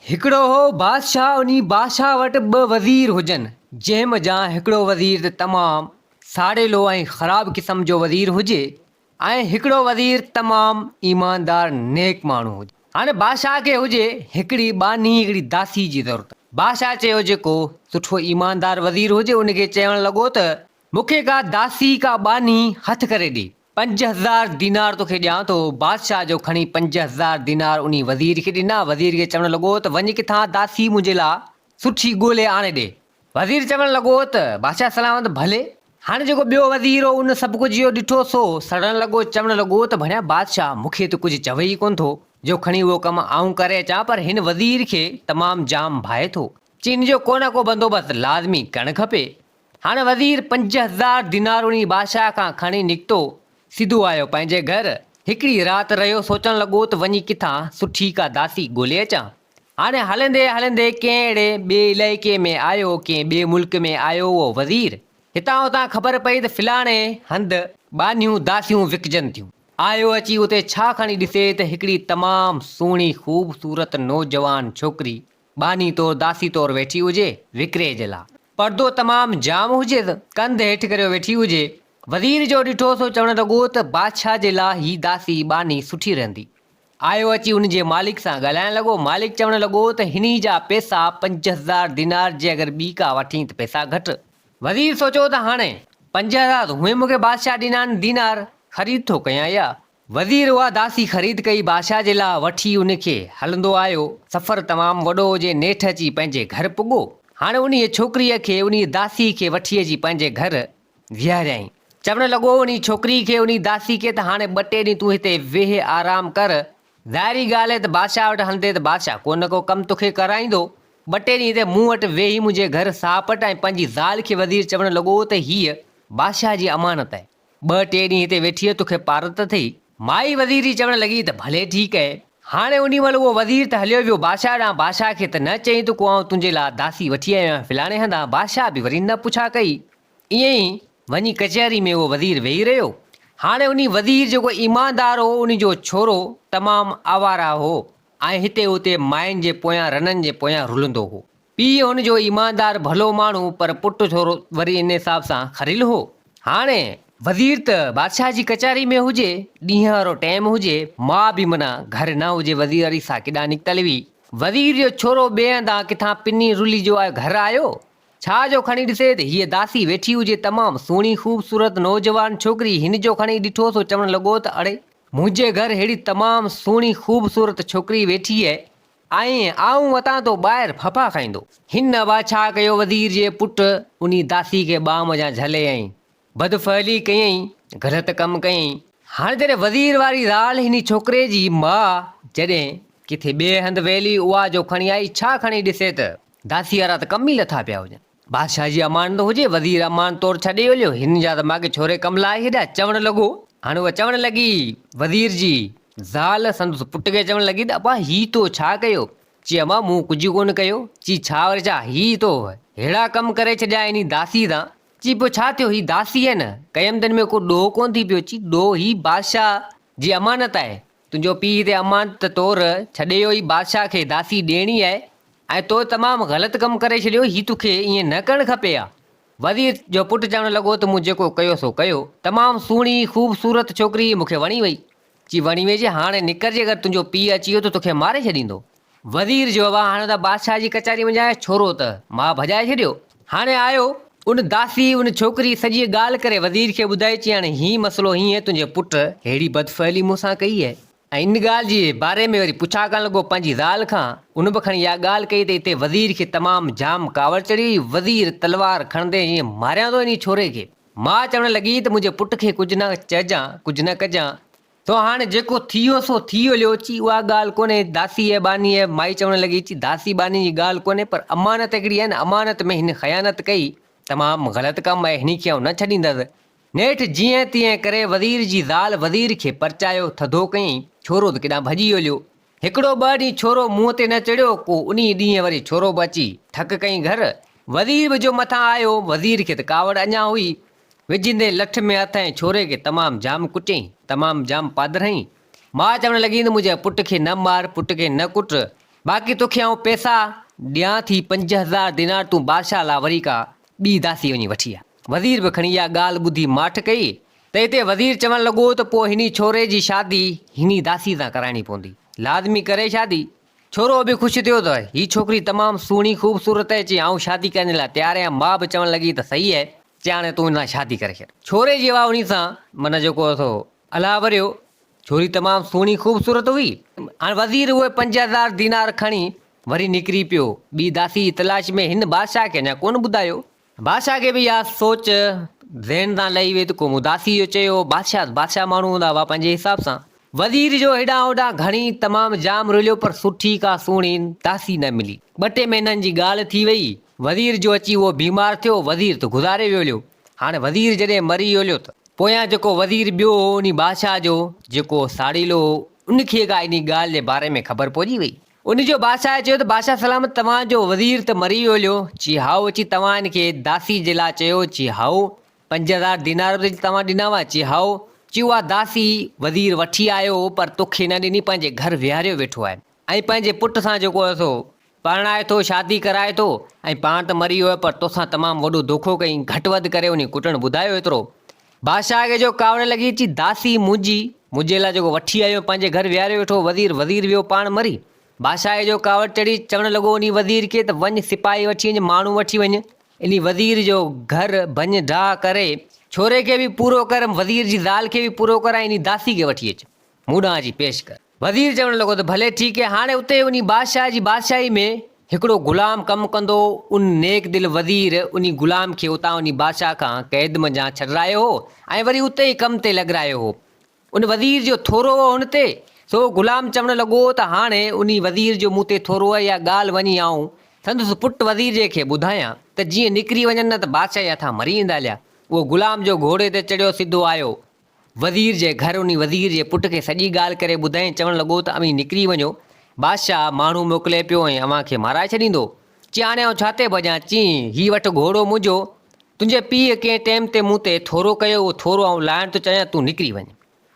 هڪڙو هو بادشاهه انهي بادشاهه وٽ ٻه وزير هجن جنهن منجهان هڪڙو وزير ته تمام ساڙيلو ۽ خراب قسم جو وزير هجي ۽ هڪڙو وزير تمام ايماندار نيڪ ماڻهو هجي. هاڻي بادشاهه کي هجي هڪڙي ٻانهي هڪڙي داسي جي ضرورت. بادشاهه چيو جيڪو سٺو ايماندار وزير هجي ان کي چوڻ لڳو ته مون کي ڪا داسي ڪا ٻانهي هٿ ڪري ڏي. 5000 دينار توکي ڏيان ٿو. بادشاهه جو کڻي 5000 دينار انهي وزير کي ڏنا. وزير کي چوڻ لڳو ته وڃ ڪٿان داسي منهنجي لاء سٺي ڳولي آڻي ڏي. وزير چوڻ لڳو ته بادشاهه سلامت ڀلي. هاڻي جيڪو ٻيو وزير هو ان سڀ ڪجهه اهو ڏٺو سو سڙڻ لڳو چوڻ لڳو ته ڀڻيا بادشاهه مون کي ته ڪجهه چوي ئي ڪونه ٿو جو کڻي اهو ڪم آئون ڪري اچان پر هن وزير کي تمام جام ڀائي ٿو چي هن جو ڪو نه ڪو بندوبست لازمي ڪرڻ کپي. هاڻ وزير 5000 دينار انهي بادشاهه کان کڻي نڪتو، سڌو آيو پنهنجي گهر. هڪڙي رات رهيو سوچڻ لڳو ته وڃي ڪٿان سٺي ڪا داسي ڳولي اچان. هاڻي هلندي هلندي ڪنهن اهڙي ٻئي علائقي ۾ آيو، ڪنهن ٻئي ملڪ ۾ آيو اهو وزير. هتان هتان خبر پئي ته فلاڻي هنڌ ٻانهيون داسيون وڪجن ٿيون. آيو اچي اتي ڇا کڻي ڏسي ته هڪڙي تمام سهڻي خوبصورت نوجوان ڇوڪري ٻانهي طور داسي طور ويٺي هجي، وڪري جي لا. پردو تمام جام هجيس، ڪنڌ هيٺ ڪريو ويٺي هجي. وزير جو ڏٺو سو چوڻ لڳو ته بادشاهه جي لا هي داسي ٻانهي سٺي رهندي. آيو اچي ان جي مالڪ سان ڳالهائڻ لڳو. مالڪ چوڻ لڳو ته هني جا پئسا 5000 دينار جي اگر ٻي ڪا وٺين ته پئسا گهٽ. وزير سوچيو ته هاڻي 5000 هونئن مون کي بادشاهه ڏنا آهن دينار خريد ٿو ڪيان يا وزير اها داسي خريد ڪئي بادشاهه جي لاء وٺي ان کي هلندو آيو. سفر تمام وڏو هجي نيٺ اچي پنهنجي گهر پڳو. هاڻي انهيء ڇوڪريء کي انهيء داسي کي وٺي اچي پنهنجي گهر ويهاريائين. چوڻ لڳو انهيء ڇوڪري کي انهيء داسي کي ته هاڻي ٻه ٽي ڏينهن تون هتي ويهه آرام ڪر. ظاهري ڳالهه آهي ته بادشاهه وٽ هلندين ته بادشاهه ڪو نه ڪو ڪم توکي ڪرائيندو. ٻه ٽي ڏينهن هتي مون وٽ ويهي منهنجي گهر ساهه پٽ ۽ پنهنجي زال کي وزير چوڻ لڳو ته هيء بادشاهه جي امانت آهي. ٻه ٽي ڏينهن هتي ويٺيء توکي پارت اٿئي. مائي وزيري چوڻ لڳي ته ڀلي ٺيڪ اهي. هاڻي انهي مهل اهو وزير ته هليو ويو بادشاهه ڏانهن بادشاهه کي ته نه چيائين ته ڪو آئون تنهنجي لاء داسي وٺي آيو آهيان فلاڻي هنڌان بادشاهه به وري نه پڇا ڪئي. ائين ئي وڃي ڪچهري ۾ اهو وزير ويهي رهيو. هاڻي انهي وزير جيڪو ايماندار هو انهي جو ڇورو تمام آواره هو ۽ هتي هتي ماين جي پويان رنن جي پويان رلندو هو. پيء هن جو ايماندار ڀلو ماڻهو پر پٽ ٿورو وري ان حساب سان خريل هو. هاڻي وزير ته بادشاهه جي ڪچهري ۾ هجي، ڏينهن وارو ٽيم هجي، ماء به معنيٰ گهر نه هجي وزير واري سا ڪيڏانهن نڪتل هئي. وزير جو ڇورو ٻئي هنڌان ڪٿان پني رلي جو آيو گهر آيو. ڇا جو کڻي ڏسي ته هيء داسي ويٺي هجي تمام سهڻي خوبصورت نوجوان ڇوڪري هن جو کڻي ڏٺو سو چوڻ لڳو ته اڙي منهنجي گهر ههڙي تمام سهڻي خوبصورت ڇوڪري ويٺي اهي ۽ آئون وتان ٿو ٻاهر ڦڦا کائيندو. هن وا ڇا ڪيو وزير جي پٽ انهي داسي کي ٻانهن منجهان جهلي ۽ بدفعلي ڪيائين، غلط ڪم ڪيائين. هاڻي جڏهن وزير واري زال هني ڇوڪري جي ماء جڏهن ڪٿي ٻئي هنڌ ويل هئي اها جو کڻي آئي ڇا کڻي ڏسي ته داسي وارا ته ڪم ئي لٿا پيا هجن. بادشاهه جي امانت هجي، وزير امانت طور ڇڏي هليو، هن جا ته ماڳهين ڇوري ڪم لاهي ڇڏيا، چوڻ لڳو. هاڻي اها چوڻ لڳي، وزير جي زال سندس پٽ کي چوڻ لڳي ته ابا هي تو ڇا ڪيو؟ چي اما مون ڪجهه ڪونه ڪيو. چي ڇا وري ڇا، هي تو ههڙا ڪم ڪري ڇڏيا انهي داسي سان. چي پوء ڇا ٿيو، هي داسي آهي نه، ڪيم تن ۾ ڪو ڏوهه ڪونه ٿي پيو. چي ڏوهه هي بادشاهه جي امانت آهي، تنهنجو پيء هتي امانت طور ڇڏي ويو، هي بادشاهه کي داسي ڏيڻي آهي، ۽ تو تمام غلط ڪم ڪري ڇڏيو، هي توکي ائين نه ڪرڻ کپي ها. وزير جو پٽ چوڻ لڳو ته مون جيڪو ڪيو سو ڪيو. تمام سهڻي خوبصورت ڇوڪري مون کي وڻي وئي. چي وڻي وئي چي هاڻي نڪر جيڪر تنهنجو پيء اچي ويو ته توکي ماري ڇڏيندو. وزير جو ابا هاڻي ته بادشاهه جي ڪچهري منجهان آيو ڇورو ته ماء ڀڄائي ڇڏيو. هاڻي آيو ان داسي ان ڇوڪري سڄي ڳالهه ڪري وزير کي ٻڌائي چي هاڻي هي مسئلو هيئن تنهنجي پٽ ههڙي بدفعلي مون سان ڪئي آهي. ۽ ان ڳالهه جي باري ۾ وري پڇا ڪرڻ لڳو پنهنجي زال کان، ان به کڻي اها ڳالهه ڪئي ته اتي وزير کي تمام جام ڪاوڙ چڙهي وئي، وزير تلوار کڻندي ائين ماريان ٿو انهي ڇوري کي. ماء چوڻ لڳي ته منهنجي پٽ کي ڪجهه نه چئجان، ڪجهه نه ڪجان، سو هاڻ جيڪو ٿي ويو سو ٿي هليو، چي اها ڳالهه ڪونهي، داسي ۽ ٻانهي ۽ مائي چوڻ لڳي، چي داسي ٻانهي جي ڳالهه ڪونهي پر امانت هڪڙي آهي نه، امانت ۾ هن خيانت ڪئي، تمام غلط ڪم آهي، هني کي آئون نه ڇڏيندس. نيٺ جيئن تيئن ڪري وزير جي زال وزير کي پرچايو، ٿڌو ڪيائين. ڇورو ته ڪيڏانهن ڀڄي هليو. هڪڙو ٻه ڏينهن ڇورو منهن تي نه چڙهيو، ڪو انهيء ڏينهن وري ڇورو به اچي ٺڪ ڪيائين گهر. وزير به جو مٿان آيو، وزير کي ته ڪاوڙ اڃا هئي. وجهندي لٺ ۾ هٿ ۽ ڇوري کي تمام جام ڪٽيائين، تمام جام پادرهائين. ماء چوڻ لڳي ته منهنجي پٽ کي نه مار، پٽ کي نه ڪٽ. باقي توکي آئون پئسا ڏيان ٿي 5000 دينار تون بادشاهه لاء وري ڪا ٻي داسي وڃي وٺي آ. وزير به کڻي اها ڳالهه ٻڌي ماٺ ڪئي ته اتي وزير چوڻ لڳو ته پوء هني ڇوري جي شادي هني داسي سان ڪرائڻي پوندي. لازمي ڪري شادي. ڇورو به خوش ٿيو ته هي ڇوڪري تمام سهڻي خوبصورت آهي چي آئون شادي ڪرڻ لاء تيار آهيان ماء به چوڻ لڳي ته صحيح آهي چي هاڻي تون هن سان شادي ڪري ڇڏ. ڇوري جي اها انهي سان من جيڪو سو الله وريو ڇوري تمام سهڻي خوبصورت هئي. هاڻ وزير اهي 5000 دينار کڻي وري نڪري پيو. ٻي داسي جي تلاش ۾ هن بادشاهه کي اڃا ڪونه ٻڌايو. بادشاهه کي به اها سوچ ذهن تان لهي وئي ته ڪو مون داسي جو چيو هو. بادشاهه ته بادشاهه ماڻهو هوندا هئا پنهنجي حساب سان. وزير جو هيڏانهن هوڏانهن گهڻي تمام جام رليو پر سٺي ڪا سهڻي داسي نه ملي. ٻه ٽي مهينن جي ڳالهه ٿي وئي. وزير جو اچي اهو بيمار ٿيو. وزير ته گذاري ويو هليو. هاڻي وزير جڏهن مري ويو هليو ته. پويان جيڪو وزير ٻيو هو انهي بادشاهه جو جيڪو ساڙيلو هو ان کي ڪا انهي ڳالهه جي باري ۾ خبر پئجي وئي. ان جو بادشاهه چيو ته بادشاهه سلامت توهان جو وزير ته مري ويو هليو. چي هائو اچي توهان ان کي داسي جي لاء چيو چي هائو. 5000 دينار به توهان ڏنا هئا چي هائو. چي اها داسي وزير وٺي آيو هو پر توکي نه ڏني پنهنجي گهر ويهاريو ويٺو آهي ۽ پنهنجي پٽ سان جيڪو آهي سو پرڻائي ٿو، شادي ڪرائي ٿو ۽ پاڻ ته مري ويو پر توسان تمام وڏو دوکو ڪيائين، گهٽ وڌ ڪري انهي ڪٽڻ ٻڌايو ايترو. بادشاهه کي جو ڪاوڙ لڳي، چي داسي منهنجي، منهنجي لاء جيڪو وٺي آيو ۽ پنهنجي گهر ويهاريو ويٺو هو وزير، وزير ويو پاڻ مري. بادشاهه کي جو ڪاوڙ چڙهي، چوڻ لڳو انهي وزير کي ته وڃ سپاهي وٺي وڃ، ماڻهو وٺي وڃ، انهي وزير جو گهر ڀڃ ڊاهه ڪري، ڇوري کي به پورو ڪر، وزير جي زال کي به پورو ڪر ۽ انهي داسي کي وٺي اچ، مون ڏانهن اچي پيش ڪر. وزير چوڻ لڳو ته ڀلي ٺيڪ آهي. هاڻي اتي انهي بادشاهه جي بادشاهي ۾ هڪڙو غلام ڪم ڪندو هو. ان نيڪ دل وزير انهي غلام کي اتان انهي بادشاهه کان قيد منجهان ڇڏرايو هو ۽ وري اتي ئي ڪم تي لڳرايو هو. ان وزير جو ٿورو هو هن تي، سو غلام چوڻ لڳو ته هاڻي انهي وزير جو مون تي ٿورو آهي اها ڳالهه وڃي آئون سندس پٽ وزير جي کي ٻڌايان ته جيئن نڪري وڃن نه ته بادشاهه جي هٿان مري ويندا هليا. اهو غلام جو گهوڙي تي چڙهيو سڌو آيو. وزير جي گهر انهي وزير جي پٽ کي سڄي ڳالهه ڪري ٻڌائين، چوڻ لڳو ته اوهين نڪري وڃو، بادشاهه ماڻهو موڪلي پيو ۽ اوهان کي مارائي ڇڏيندو. چي هاڻي آئون ڇا تي ڀڄان؟ چي هي وٺ گهوڙو منهنجو، تنهنجي پيء ڪنهن ٽيم تي مون تي ٿورو ڪيو، اهو ٿورو آئون لاهڻ ٿو چاهيان، تون نڪري وڃ.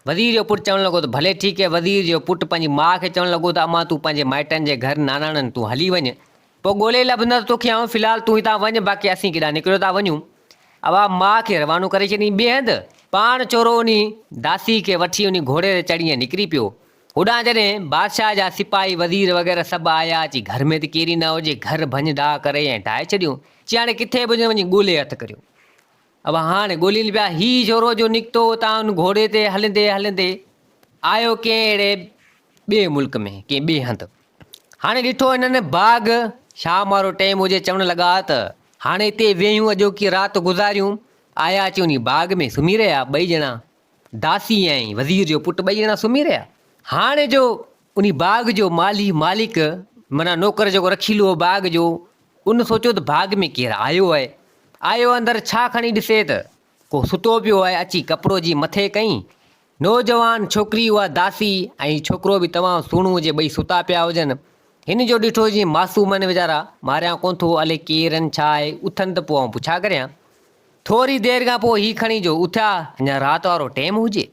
وزير جو پٽ چوڻ لڳو ته ڀلي ٺيڪ آهي. وزير جو پٽ پنهنجي ماء کي چوڻ لڳو ته امان تون پنهنجي مائٽن جي گهر ناناڻن تون هلي وڃ، پوء ڳولي لڀندس توکي آئون، في الحال تون هتان وڃ، باقي اسين ڪيڏانهن نڪريو ٿا وڃون. اها ماء کي روانو ڪري ڇڏيائين ٻئي هنڌ. پاڻ چورو انهي داسي کي وٺي انهي گهوڙي تي چڙهي ۽ نڪري پيو. هوڏانهن جڏهن بادشاهه جا سپاهي وزير وغيره سڀ آيا اچي گهر ۾ ته ڪير ئي نه هجي، گهر ڀڃ ڊاهه ڪري ۽ ڊاهي ڇڏيون. چي هاڻي ڪٿي به وڃي ڳولي هٿ ڪريو. ابا هاڻي ڳولين پيا. هي ڇورو جو نڪتو اتان ان گهوڙي تي هلندي هلندي آيو ڪنهن اهڙي ٻئي ملڪ ۾ ڪنهن ٻئي هنڌ. هاڻي ڏٺو هنن باغ شام وارو ٽيم هجي چوڻ لڳا ته هاڻي هتي ويهيون اڄوڪي رات گذاريون. آيا اچي انهي باغ ۾ سمهي رهيا ٻئي ڄڻا داسي ۽ وزير جو پٽ ٻئي ڄڻا سمهي رهيا. هاڻي جو انهي باغ جو مالهي مالڪ معنيٰ نوڪر جيڪو رکيلو هو باغ جو ان سوچيو ته باغ ۾ ڪير آيو آهي. آيو اندر ڇا کڻي ڏسي ته ڪو ستو پيو آهي اچي ڪپڙو جي مٿي ڪئين نوجوان ڇوڪري اها داسي ۽ ڇوڪرو به تمام سهڻو هجي ٻئي ستا پيا هجن. هن جو ڏٺو جيئن معصوم آهن ويچارا، ماريان ڪونه ٿو الئي ڪير آهن ڇا آهي، اٿن ته پوء آئون پڇا ڪريان. ٿوري دير کان پوء هي کڻي جو اٿيا، اڃا رات وارو ٽيم هجي.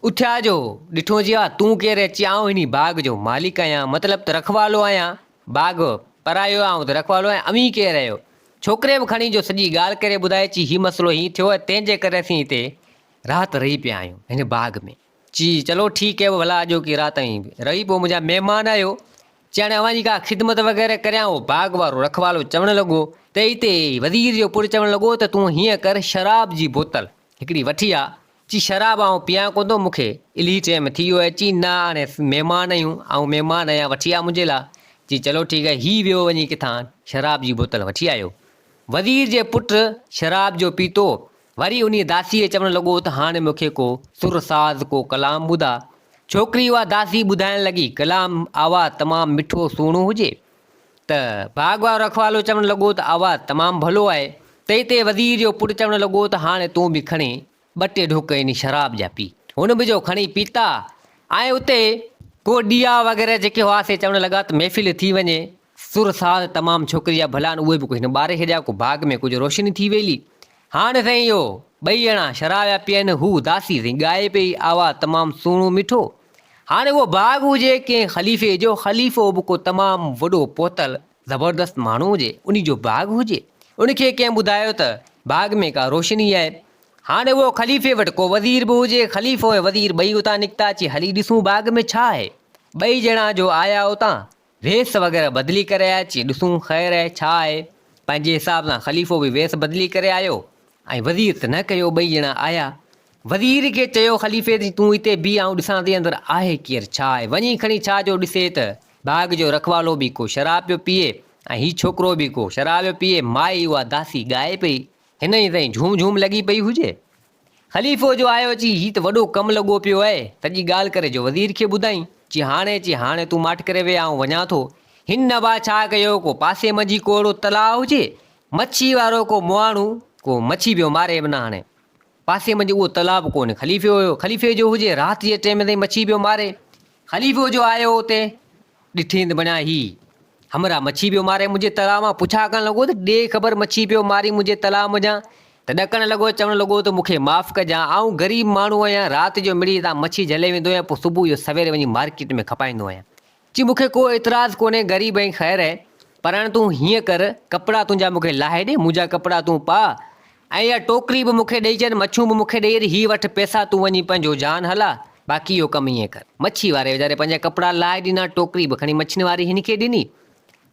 اٿيا جو ڏٺو جي ها تون ڪير آهين؟ چي آئون هني باغ جو مالڪ آهيان، مطلب ته رکوالو آهيان، باغ پرايو آهي آئون ته رکوالو آهيان، اوهين ڪير آهيو؟ ڇوڪري به کڻي جو سڄي ڳالهه ڪري ٻڌائي چي هي مسئلو هيئن ٿيو آهي تنهن جي ڪري اسين هتي رات رهي پيا آهيون هن باغ ۾. چي، چلو ٺيڪ هي ڀلا اڄوڪي رات ائين رهي پئو منهنجا مهمان آهيو. چي هاڻي اوهان جي ڪا خدمت وغيره ڪريان اهو باغ وارو رکوالو چوڻ لڳو ته اتي وزير جو پٽ چوڻ لڳو ته تون هيئن ڪر شراب جي بوتل هڪڙي وٺي آ. چي شراب آئون پيان ڪونه ٿو مون کي الهي ٽيم ٿي ويو آهي. چي نه هاڻي مهمان آهيون آئون مهمان آهيان وٺي آ منهنجي لاء. چي چلو ٺيڪ آهي هي ويو وڃي ڪٿان شراب جي بوتل وٺي آيو. وزير جي پٽ شراب جو پيتو وري انهيء داسيء چوڻ لڳو ته هاڻي مون کي ڪو سر ساز، ڪو ڪلام ٻڌاء. ڇوڪري اها داسي ٻڌائڻ لڳي. ڪلام آواز تمام مٺو سهڻو هجي. ته باغ وارو رکوالو چوڻ لڳو ته آواز تمام ڀلو آهي. تنهن تي وزير جو پٽ چوڻ لڳو ته هاڻي تون به کڻي ٻه ٽي ڍڪ انهي شراب جا پي. هن به جو کڻي پيتا ۽ اتي ڪو ڏيئا وغيره جيڪي هئا سي چوڻ لڳا ته محفل ٿي وڃي. سر ساز تمام ڇوڪري جا ڀلا آهن اهي به ڪجهه نه ٻاري ڇڏيا ڪو باغ ۾ ڪجهه روشني ٿي ويلي. هاڻ سائين اهو ٻئي ڄڻا شراب پيا پيئن، هو داسي سائين ڳائي پئي، آواز تمام سهڻو مٺو. هاڻي اهو باغ هجي ڪنهن خليفي جو، خليفو به ڪو تمام وڏو پهتل زبردست ماڻهو هجي، انهي جو باغ هجي. ان کي ڪنهن ٻڌايو ته باغ ۾ ڪا روشني آهي. هاڻي اهو خليفي وٽ ڪو وزير به هجي، خليفو ۽ وزير ٻئي اتان نڪتا، چي هلي ڏسون باغ ۾ ڇا آهي. ٻئي ڄڻا جو آيا اتان، ويس وغيره بدلي ڪري آيا، چي ڏسون خير آهي ڇا آهي. پنهنجي حساب سان خليفو به ويس بدلي ڪري آيو ۽ وزير ته نه ڪيو، ٻئي ڄڻا آيا. وزير کي چيو خليفي ته تون اتي بيهه آئون ڏسان ٿي اندر آهي ڪير ڇا آهي. وڃي کڻي ڇا جو ڏسي ته باغ جو رکوالو به ڪو شراب پيو پيئي ۽ هي ڇوڪرو به ڪو شراب پيو پيئي، مائي اها داسي ڳائي پئي، هن جي سائين جهوم جهوم لڳي پئي هجي. خليفو جو آيو چي هي ته وڏو ڪم لڳو پيو آهي، سڄي ڳالهه ڪري جو وزير کي ٻڌائين، چي هاڻي چي هاڻي تون ماٺ ڪري ويهه آئون وڃان ٿو. هن نبا ڇا ڪيو ڪو پاسي منجهي ڪو اهڙو تلاء هجي، مڇي وارو ڪو مهاڻو ڪو مڇي پيو ماري به نه هاڻي پاسي منجهه اهو تلاء به ڪونهي خليفي هيو خليفي جو هجي رات جي ٽيم تائين مڇي پيو ماري خليفو جو آيو اتي ڏٺين ته بڻيا هي همراهه مڇي پيو ماري منهنجي تلاء مان پڇا ڪرڻ لڳو ته ڏي خبر مڇي پيو مارين منهنجي تلاء منجهان ته ڏڪڻ لڳو چوڻ لڳو ته مون کي معاف ڪجان آئون غريب ماڻهو آهيان رات جو مڙئي هتان مڇي جهلي ويندو آهيان پوء صبح جو سوير وڃي مارڪيٽ ۾ کپائيندو آهيان چي مون کي ڪو اعتراض ڪونهي غريب آهين خير آهي پر هاڻي تون هيئن ڪر ڪپڙا تنهنجا مون کي لاهي ڏي منهنجا ڪپڙا تون پاء ۽ اها ٽوڪري به مون کي ڏئي ڇڏ، مڇيون به مون کي ڏئي ڇڏ، هي وٺ پئسا تون وڃي پنهنجو جان هلاء، باقي اهو ڪم ائين ڪر. مڇي واري ويچاري پنهنجا ڪپڙا لاهي ڏنا، ٽوڪري به کڻي مڇين واري هن کي ڏني.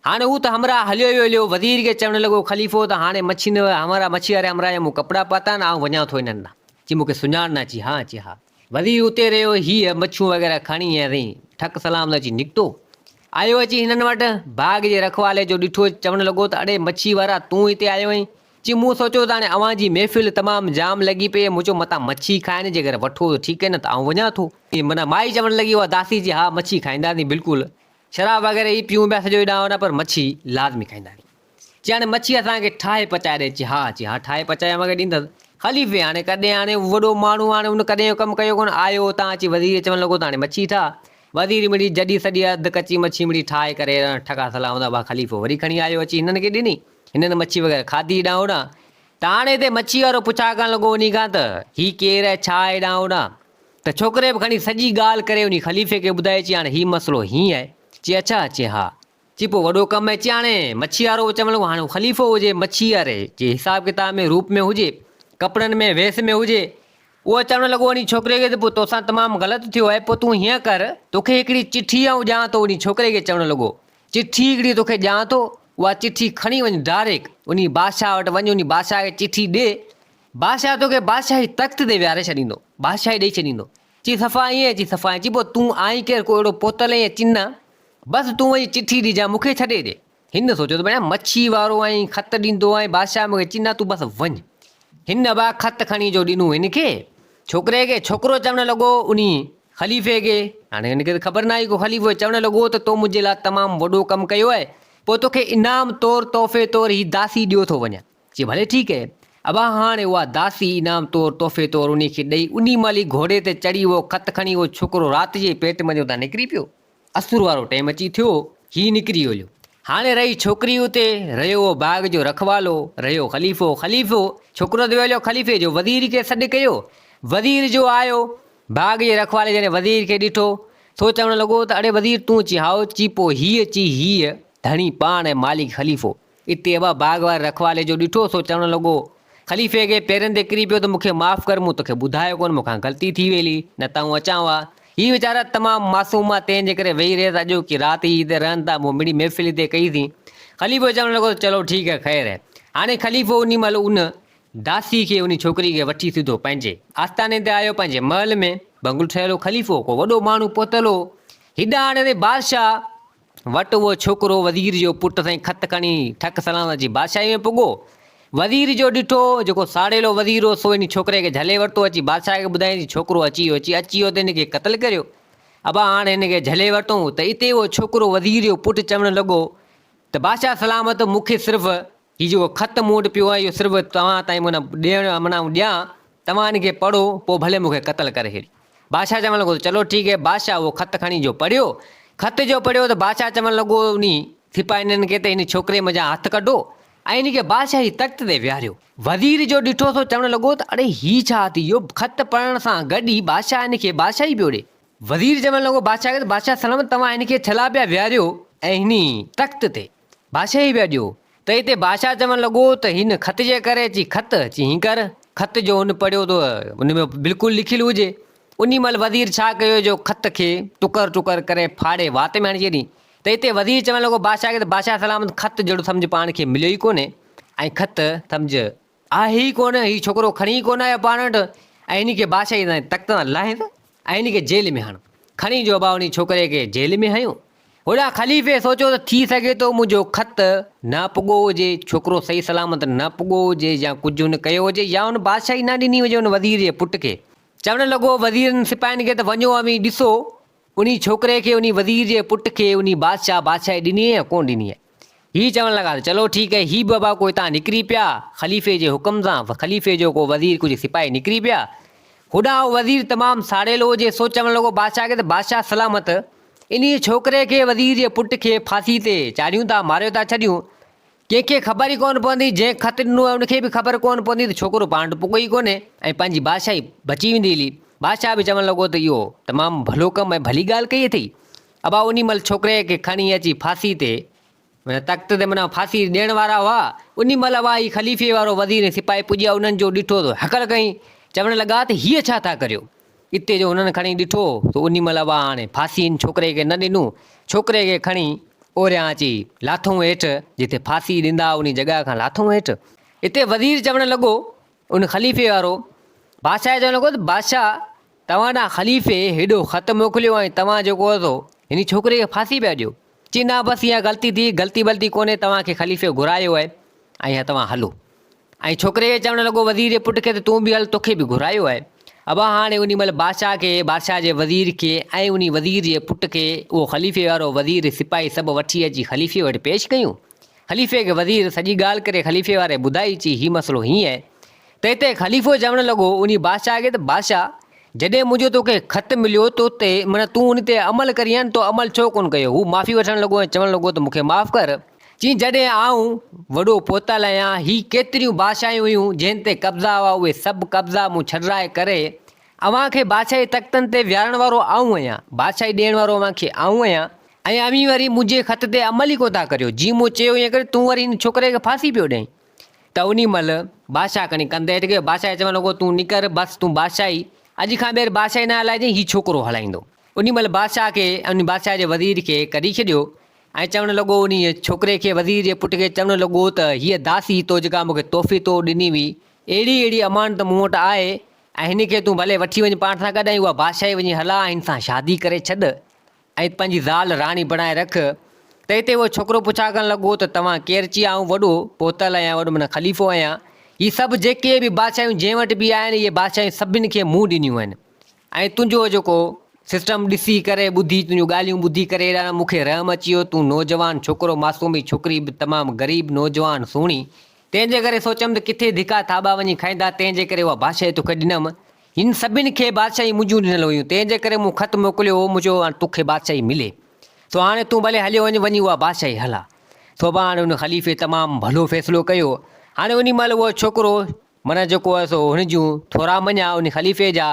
هاڻي هو ته همراهه هليو ويو هليو، وزير کي چوڻ لڳو خليفو ته هاڻي مڇين همراهه مڇي واري همراهه جا مون ڪپڙا پاتا آهن، آئون وڃان ٿو هنن ڏانهن. چي مون کي سڃاڻ نه اچي ها؟ چي ها. وزير اتي رهيو، هيء مڇيون وغيره کڻي ۽ سائين ٺڪ سلام سان اچي نڪتو. آيو اچي هنن وٽ، باغ جي رکوالي جو ڏٺو، چوڻ لڳو ته اڙي مڇي وارا تون هتي آيو آهين؟ چي مون سوچيو ته هاڻي اوهان جي محفل تمام جام لڳي پئي آهي، مون چيو متان مڇي کائن، جيڪر وٺو ته ٺيڪ آهي نه ته آئون وڃان ٿو. معنيٰ مائي چوڻ لڳي اها داسي چي ها مڇي کائينداسين بلڪل، شراب وغيره هي پيئون پيا سڄو هيڏانهن هوڏانهن پر مڇي لازمي کائينداسين. چي هاڻي مڇي اسان کي ٺاهي پچائي ڏي، چي ها، چي ها ٺاهي پچائي اوهان کي ڏيندس. خليفي هاڻي ڪڏهن هاڻي وڏو ماڻهو هاڻي ان ڪڏهن اهو ڪم ڪيو ڪونه، آيو اتان اچي وزير کي چوڻ لڳو ته هاڻي مڇي ٺاهه. وزير مڙئي جڏي سڏي اڌ ڪچي مڇي مڙئي ٺاهي ڪري ٺڪا سلام سان اها خليفو وري کڻي آيو اچي هنن کي ڏني. هنن مڇي وغيره کاڌي هيڏانهن هوڏانهن ته هاڻي هتي مڇي وارو پڇا ڪرڻ لڳو انهي کان ته هي ڪير آهي ڇا آهي هيڏانهن هوڏانهن ته ڇوڪري به کڻي سڄي ڳالهه ڪري انهي خليفي کي ٻڌائي چي هاڻي هي مسئلو هيئن آهي چي اڇا چي ها چي پوء وڏو ڪم آهي چي هاڻي مڇي وارو به چوڻ لڳو هاڻي هو خليفو هجي مڇي واري جي حساب ڪتاب ۾ روپ ۾ هجي ڪپڙن ۾ ويس ۾ هجي اهو چوڻ لڳو انهي ڇوڪري کي ته پوء توسان تمام غلط ٿيو آهي پوء تون هيئن ڪر توکي هڪڙي چٺي آئون ڏيان ٿو انهي ڇوڪري کي چوڻ لڳو چٺي هڪڙي توکي ڏيان ٿو اها چٺي کڻي وڃ ڊائريڪ انهي بادشاهه وٽ وڃ انهي بادشاهه کي چٺي ڏي بادشاهه توکي بادشاهي تخت تي ويهاري ڇڏيندو بادشاهي ڏئي ڇڏيندو چي صفا ائين چي صفا ائين چي پوء تون آهين ڪير ڪو اهڙو پهتل آهين يا چي نه بس تون وڃي چٺي ڏجان مون کي ڇڏي ڏي هن سوچيو ته ڀيڻا مڇي وارو آهين، خط ڏيندو آهين، بادشاهه مون کي چي نه تون بس وڃ. هن ابا خط کڻي جو ڏنو هن کي، ڇوڪري کي، ڇوڪرو چوڻ لڳو انهي خليفي کي، هاڻي هن کي ته خبر ناهي ڪو خليفو آهي، چوڻ لڳو ته تو منهنجي لاء تمام وڏو ڪم ڪيو آهي، پوء توکي انعام طور تحفي طور هي داسي ڏيو ٿو وڃان. چي ڀلي ٺيڪ آهي. ابا هاڻي اها داسي انعام طور تحفي طور انهي کي ڏئي، انهي مهل ئي گهوڙي تي چڙهي اهو خط کڻي اهو ڇوڪرو رات جي پيٽ منجهه اتان نڪري پيو. اسر وارو ٽيم اچي ٿيو، هي نڪري هليو. هاڻي رهي ڇوڪري اتي، رهيو اهو باغ جو رکوالو، رهيو خليفو. خليفو، ڇوڪرو ته ويو هليو، خليفي جو وزير کي سڏ ڪيو. وزير جو آيو، باغ جي رکوالي جڏهن وزير کي ڏٺو، سو چوڻ لڳو ته اڙي وزير تون چي هائو، چي پوء هيء چي هيء ڌڻي پاڻ ۽ مالڪ خليفو. اتي ابا باغ واري رکوالي جو ڏٺو سو چوڻ لڳو، خليفي کي پيرن تي ڪري پيو ته مون کي معاف ڪر مون توکي ٻڌايو ڪونه مون کان غلطي ٿي ويلي نه ته آئون اچان ها. هي ويچارا تمام معصوم ها تنهن جي ڪري ويهي رهيس اڄوڪي رات هي هتي رهن ٿا مون مڙئي محفل هتي ڪئي سين. خليفو چوڻ لڳو ته چلو ٺيڪ آهي خير آهي. هاڻي خليفو انهي مهل ان داسي کي انهي ڇوڪري کي وٺي سڌو پنهنجي آستاني تي آيو پنهنجي محل ۾ بنگلو ٺهيل هو خليفو ڪو وڏو ماڻهو پهتل هو هيڏانهن هاڻي بادشاهه وٽ اهو ڇوڪرو وزير جو پٽ سائين خط کڻي ٺڪ سلام سان اچي بادشاهي ۾ پڳو. وزير جو ڏٺو، جيڪو ساڙيلو وزير هو، سو انهي ڇوڪري کي جهلي ورتو، اچي بادشاهه کي ٻڌايائين ته ڇوڪرو اچي ويو، چي اچي ويو ته هن کي قتل ڪريو. ابا هاڻ هن کي جهلي ورتئون ته اتي اهو ڇوڪرو وزير جو پٽ چوڻ لڳو ته بادشاهه سلامت مون کي صرف هي جيڪو خط مون وٽ پيو آهي اهو صرف توهان تائين معنيٰ ڏيڻ معنيٰ آئون ڏيان، توهان ان کي پڙهو، پوء ڀلي مون کي قتل ڪري ڇڏيو. بادشاهه چوڻ لڳو ته چلو ٺيڪ هي. بادشاهه اهو خط کڻي جو پڙهيو. خط جو پڙهيو ته بادشاهه چوڻ لڳو انهي سپاهين کي ته هن ڇوڪري منجهان هٿ ڪڍو ۽ هن کي بادشاهي تخت تي ويهاريو. وزير جو ڏٺو سو چوڻ لڳو ته اڙي هي ڇا ٿي ويو، خط پڙهڻ سان گڏ ئي بادشاهه هن کي بادشاهي پيو ڏي. وزير چوڻ لڳو بادشاهه کي ته بادشاهه سلامت توهان هن کي ڇلا پيا ويهاريو ۽ هن تخت تي بادشاهي پيا ڏيو ته هتي بادشاهه چوڻ لڳو ته هن خط جي ڪري چي خط چي هين ڪر خط جو هن پڙهيو ته ان ۾ بلڪل لکيل هجي انهي مهل وزير ڇا ڪيو جو خط کي ٽڪر ٽڪر ڪري ڦاڙي وات ۾ هڻي ڇڏي ته هتي وزير چوڻ لڳو بادشاهه کي ته بادشاهه سلامت خط جهڙو سمجهه پاڻ کي مليو ئي ڪونهي ۽ خط سمجهه آهي ئي ڪونه، هي ڇوڪرو کڻي ئي ڪونه آيو پاڻ وٽ ۽ هن کي بادشاهي تان تخت تان لاهين ته ۽ هن کي جيل ۾ هڻ. کڻي جو ابا انهي ڇوڪري کي جيل ۾ هنيو. هوڏانهن خليفي سوچيو ته ٿي سگهي ٿو منهنجو خط نه پڳو هجي، ڇوڪرو صحيح سلامت نه پڳو هجي يا ڪجهه هن ڪيو هجي يا هن بادشاهي نه ڏني هجي ان وزير جي پٽ کي. چوڻ لڳو وزيرن سپاهين کي ته وڃو اوهين ڏسو انهي ڇوڪري کي انهي وزير جي پٽ کي انهي بادشاهه بادشاهي ڏني يا ڪونه ڏني آهي. هي چوڻ لڳا ته چلو ٺيڪ آهي. هي به ابا ڪو هتان نڪري پيا، خليفي جي حڪم سان، خليفي جو ڪو وزير ڪجهه سپاهي نڪري پيا. هوڏانهن اهو وزير تمام ساڙيل هو جي سو چوڻ لڳو بادشاهه کي ته بادشاهه سلامت، انهيء ڇوڪري کي وزير جي پٽ کي ڦاسي تي چاڙهيون ٿا، ماريو ٿا ڇڏيون. ڪنهن کي خبر ئي ڪونه پوندي، جنهن خط ڏنو آهي ان کي به خبر ڪونه پوندي ته ڇوڪرو پاڻ وٽ پڳو ئي ڪونهي ۽ پنهنجي بادشاهي بچي ويندي هلي. بادشاهه به چوڻ لڳو ته اهو تمام ڀلو ڪم ۽ ڀلي ڳالهه ڪئي اٿئي. ابا انهي مهل ڇوڪري کي کڻي اچي ڦاسي تي معنيٰ تخت تي معنيٰ ڦاسي ڏيڻ وارا هئا. انهي مهل اها هي خليفي وارو وزير ۽ سپاهي پڄيا انهن جو ڏٺو ته هڪل ڪئين چوڻ لڳا ته هيء ڇا ٿا ڪريو؟ اتي جو هنن کڻي ڏٺو ته انهي مهل اها هاڻي ڦاسي هن ڇوڪري کي نه ڏنو. ڇوڪري کي کڻي اوريان اچي لاٿئون هيٺ جتي ڦاسي ڏيندا انهي جڳهه کان لاٿئون هيٺ. اتي وزير چوڻ لڳو ان خليفي وارو بادشاهه کي چوڻ لڳو ته بادشاهه توهان ڏانهن خليفي هيڏو خط موڪليو ۽ توهان جيڪو هو سو هن ڇوڪري کي ڦاسي پيا ڏيو. چي نه بس اها غلطي ٿي، غلطي ٻلطي ڪونهي توهان کي خليفي گهرايو آهي ۽ هي توهان هلو. ۽ ڇوڪري کي چوڻ لڳو وزير جي پٽ کي ته تون به هل توکي به گهرايو آهي. ابا هاڻي انهي مهل بادشاهه کي، بادشاهه جي وزير کي ۽ انهي وزير جي پٽ کي اهو خليفي وارو وزير سپاهي سڀ وٺي اچي خليفي وٽ پيش ڪيون. خليفي کي وزير سڄي ڳالهه ڪري خليفي واري ٻڌائي چي هي مسئلو هيئن آهي. تنهن تي خليفو چوڻ لڳو انهي بادشاهه کي ته بادشاهه جڏهن منهنجو توکي خط مليو تو تي معنيٰ تون ان تي عمل ڪرين ها نه تو عمل ڇو ڪونه ڪيو؟ هو معافي وٺڻ لڳو ۽ چوڻ لڳو ته مون کي معاف ڪر. چي جڏهن آئون وڏو پهتل آهيان هي ڪيتريون بادشاهيون هيون جنهن تي قبضا هئا اهي سڀ قبضا مون ڇڏرائي ڪري اوهان کي بادشاهي تختن تي ويهارڻ وارو آئون آهيان، بادشاهي ڏيڻ وارو اوهان کي آئون آهيان ۽ اوهين وري منهنجي خط تي عمل ئي ڪونه ٿا ڪريو، جيئن مون چيو ائين ڪريو، تون وري هن ڇوڪري کي ڦاسي پيو ڏئين. ته انهي مهل بادشاهه کڻي ڪنڌ هيٺ ڪيو، بادشاهه چوڻ لڳو، تون نڪر، بس تون بادشاهي اڄ کان ٻيهر بادشاهي نه هلائجين، هي ڇوڪرو هلائيندو. انهي مهل بادشاهه کي ۽ بادشاهه جي وزير کي ڪڍي ڇڏيو ۽ چوڻ لڳو انهيء ڇوڪري کي وزير جي پٽ کي چوڻ لڳو ته هيء داسي تو جيڪا مون کي تحفي طور ڏني هئي، اهڙي اهڙي امانت مون وٽ آهي ۽ هن کي تون ڀلي وٺي وڃ پاڻ سان گڏ ۽ اها بادشاهي وڃي هلاء ۽ هن سان شادي ڪري ڇڏ ۽ پنهنجي زال راڻي بڻائي رک. ته هتي اهو ڇوڪرو پڇا ڪرڻ لڳو ته توهان ڪير؟ چي آئون وڏو پهتل آهيان وڏو معنيٰ خليفو آهيان. هي سڀ جيڪي به بادشاهيون جنهن وٽ به آهن اهي بادشاهيون سڀن کي مون ڏنيون آهن ۽ تنهنجو جيڪو سسٽم ڏسي ڪري ٻڌي تنهنجون ڳالهيون ٻڌي ڪري ايڏا نه مون کي رحم اچي ويو تون نوجوان ڇوڪرو معصوم هي ڇوڪري به تمام غريب نوجوان سهڻي تنهن جي ڪري سوچيم ته ڪٿي ڌڪا ٿاٻا وڃي کائيندا، تنهن جي ڪري اها بادشاهي توکي ڏنم. هن سڀن کي بادشاهي منهنجون ڏنل هيون، تنهن جي ڪري مون خط موڪليو هو، مون چيو هاڻي توکي بادشاهي ملي، سو هاڻي تون ڀلي هليو وڃ، وڃي اها بادشاهي هلاء. سو به هاڻي ان خليفي تمام ڀلو فيصلو ڪيو. هاڻي انهي مهل اهو ڇوڪرو معنيٰ جيڪو آهي سو هن جون ٿورا مڃيا انهي خليفي جا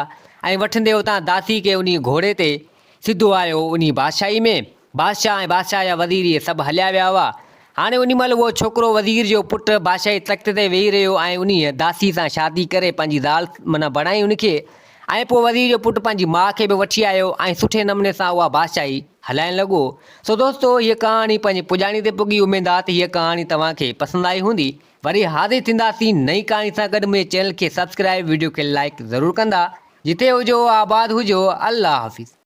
۽ وٺندي اتان داسي کي انهي گهوڙي تي سڌو آيو انهي بادشاهي ۾. بادشاهه ۽ بادشاهه جا وزير اهي سڀ هليا ويا هئا. هاڻي انهي مهل اهو ڇوڪرو وزير جو پٽ بادشاهي تخت تي ويهي رهيو ۽ انهيء داسي سان شادي ڪري پنهنجي زال معنيٰ بڻائي ان کي ۽ پوء وزير جو پٽ پنهنجي ماء کي به وٺي آيو ۽ سٺي نموني سان اها بادشاهي هلائڻ لڳو. سو دوستو هيء ڪهاڻي پنهنجي پڄاڻي تي پڳي اميد آ ته هيء ڪهاڻي توهان کي پسند آئي هوندي. وري حاضر ٿينداسين نئين ڪهاڻي سان گڏ منهنجي چينل کي سبسڪرائيب وڊيو کي لائيڪ ضرور ڪندا. جتي هجو آباد هجو الله حافظ.